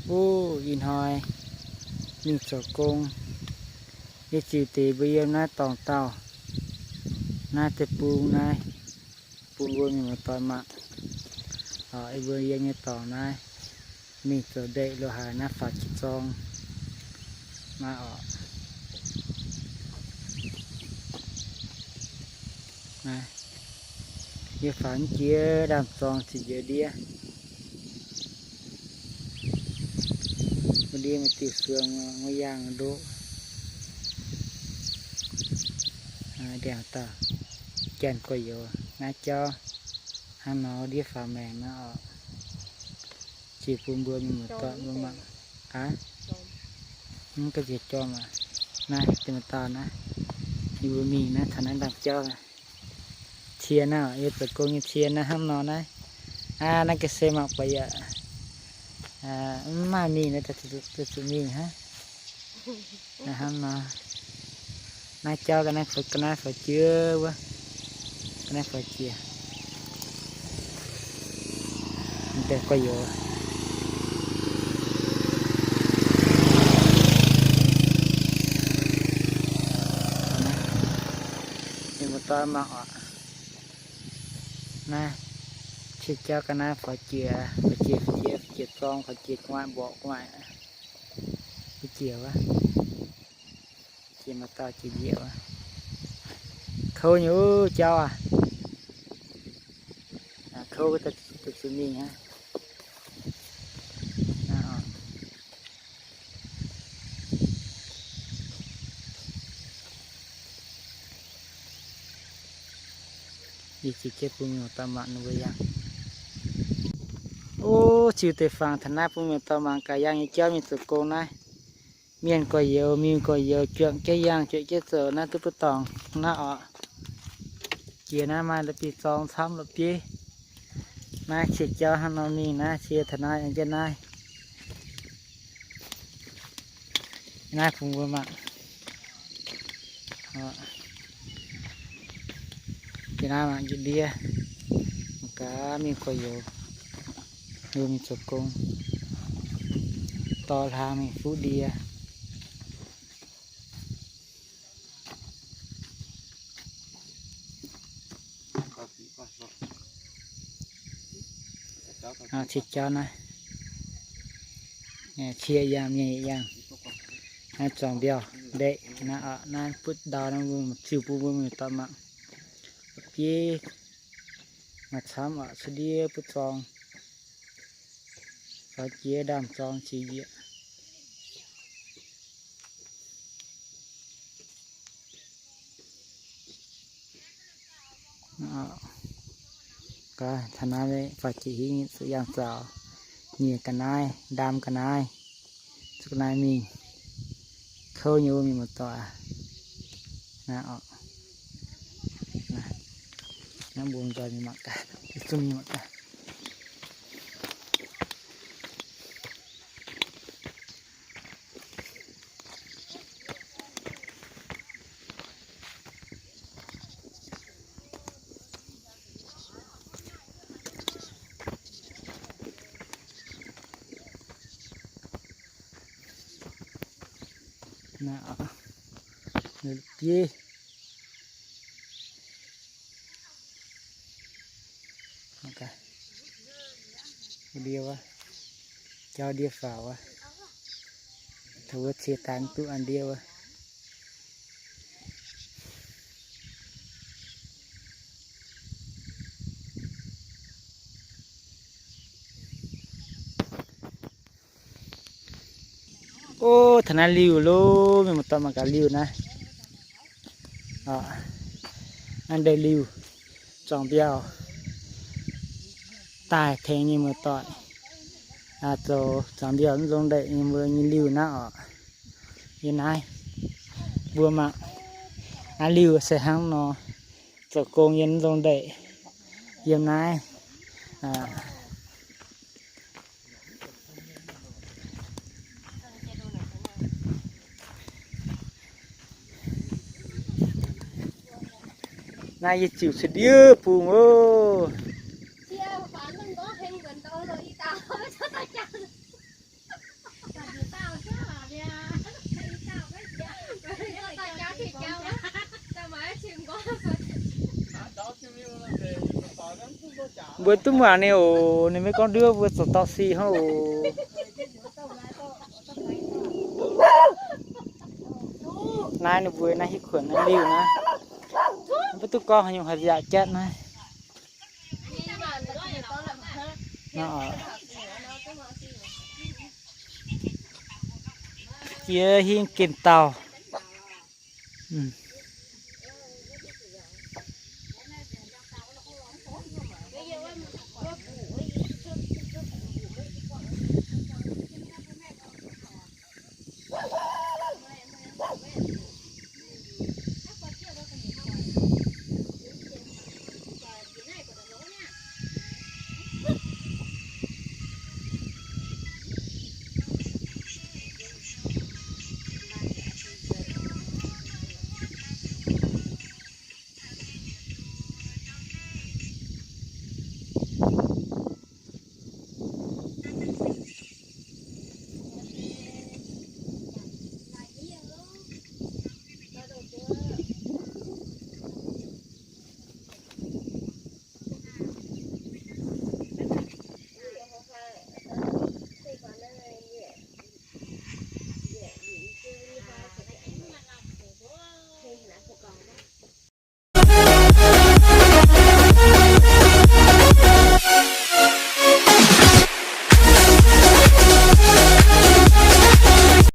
Uv, ih hnoi mingh zoux gong, yie ziux deix mbuo yiem naaiv dorngx dauh, naaiv deic-bung naaiv, bun mbuo mienh muoz-doic mangc. Oc, yie mbuo yiem nyei dorngx naaiv, mingh zoux ndeic lo haaix naaiv faaux jiex zorng naaiv oc. Naaiv, yie faaux jiex ndaamv-zorng ziqc njoux ndiev. Wuov ndiev maaih diuh suong, wuov yaangh ndoqv. Ndiangx dauh janx gorx-youz naaiv jauv hnangv nor, ndiev faaux maengc naaiv oc. Ziux bun mbuo mienh muoz-doic mbuo mangc. Aav, mv gaengh ziec jorm aac. Naaiv deix maaih dauh naaiv, yie mbuo mingh naaiv taux naaiv ndaamv-jauv naaiv. Cie naaiv, yie zoux gong nyei cie naaiv hnangv nor naaiv. Aav, naaiv ga'sie mangc buatc yaac mv maaih mingh naaiv, zuqc mingh hnangv. Hnangv nor, naaiv jauv ga'naaiv faaux, ga'naaiv faaux jiex wuov, ga'naaiv faaux jiex. Deix gorx-youz. Mienh muoz-doic mangc oc. Naaiv cie jauv ga'naaiv faaux jiex, faaux jiex, faaux jiex, faaux jiex zorng, faaux jiex gu'nguaaic mborqc gu'nguaaic. Jiex wuov, jiex maaih dauh jiex njiec wuov. Kouv nyei jauv aac. Kouv wuov daaih zuqc mingh aqv. Yie ziux jienv bun mienh muoz-doic mangc ninh mbuo yangh. O, ziux deix fangx taux naaiv bun mienh muoz-doic mangc gaax yangh nyei jauv mingh zoux gong naaiv. Mienh gorx-youz, mienh gorx-youz juangc jienv yangh, juangc jienv zoux naaiv duqv buv dorngx naaiv oc. Jiex naaiv maaih la'bieiv-zorng camv la'bieiv. Naaiv cie jauv hnangv nor mingh naaiv, cie taux naaiv yangh jienv naaiv. Naaiv bun mbuo mangc. Jiex naaiv mangc njiec ndiev. Mangc gaax mienh gorx-youz, mbuo mingh zoux gong, dorh hlang mingh fuqv ndie. Cie jauv naaiv, cie yangh, mienh yangh. Naaiv zuangx mbiauh ndeic naaiv oc, naaiv butv ndau naaiv, mbuo ziux bun mbuo mienh muoz-doic mangc. Bieiv maaih camv oc, cuotv ndiev butv zorng. Faaux jiex ndaamv-zorng ziux njiec. Gaax taux naaiv faaux jiex hingv zuqc yangh zaux, nyiec ga'naaiv, ndaam ga'naaiv, zuqc ga'naaiv mingh. Kouv nyei wuov mienh muoz-doic aac. Naaiv oc, naaiv mbungx nzoih mingh mangc gaax, zungv mingh mangc gaax. Naaiv, bieiv. Ndie wuov, jauv ndiev faaux wuov, taux wuov cie daaih mv duqv an ndiev wuov. O, taux naaiv liuh loh, mienh muoz-doic mangc gaax liuh naaiv. Naaiv ndeic liuh, zuangx mbiauh daaih tengx mienh muoz-doic zoux zuangx mbiauh mv nzong ndeic nyei mbuo nyei liuh naaiv oc. Yiem naaiv mbuo mangc naaiv liuh se hnangv nor, zoux gong yiem mv nzong ndeic yiem naaiv. Naaiv yie ziux cuotv ndiev bung oc. เสีย หวานมันก็เห็นเหมือนเดิมเลย อีตาไม่ชอบตาจัง Mbuo duqv muangx ninh oc, ninh maiv gorngv nduov mbuo zoux dorh si hnangv oc. Naaiv ninh mbuo naaiv hiuv kuonx naaiv liuh naaiv, mv baac duqv gorngv haaix nyungc haaix yaac jatv naaiv. Jiex hingv gemh dauh.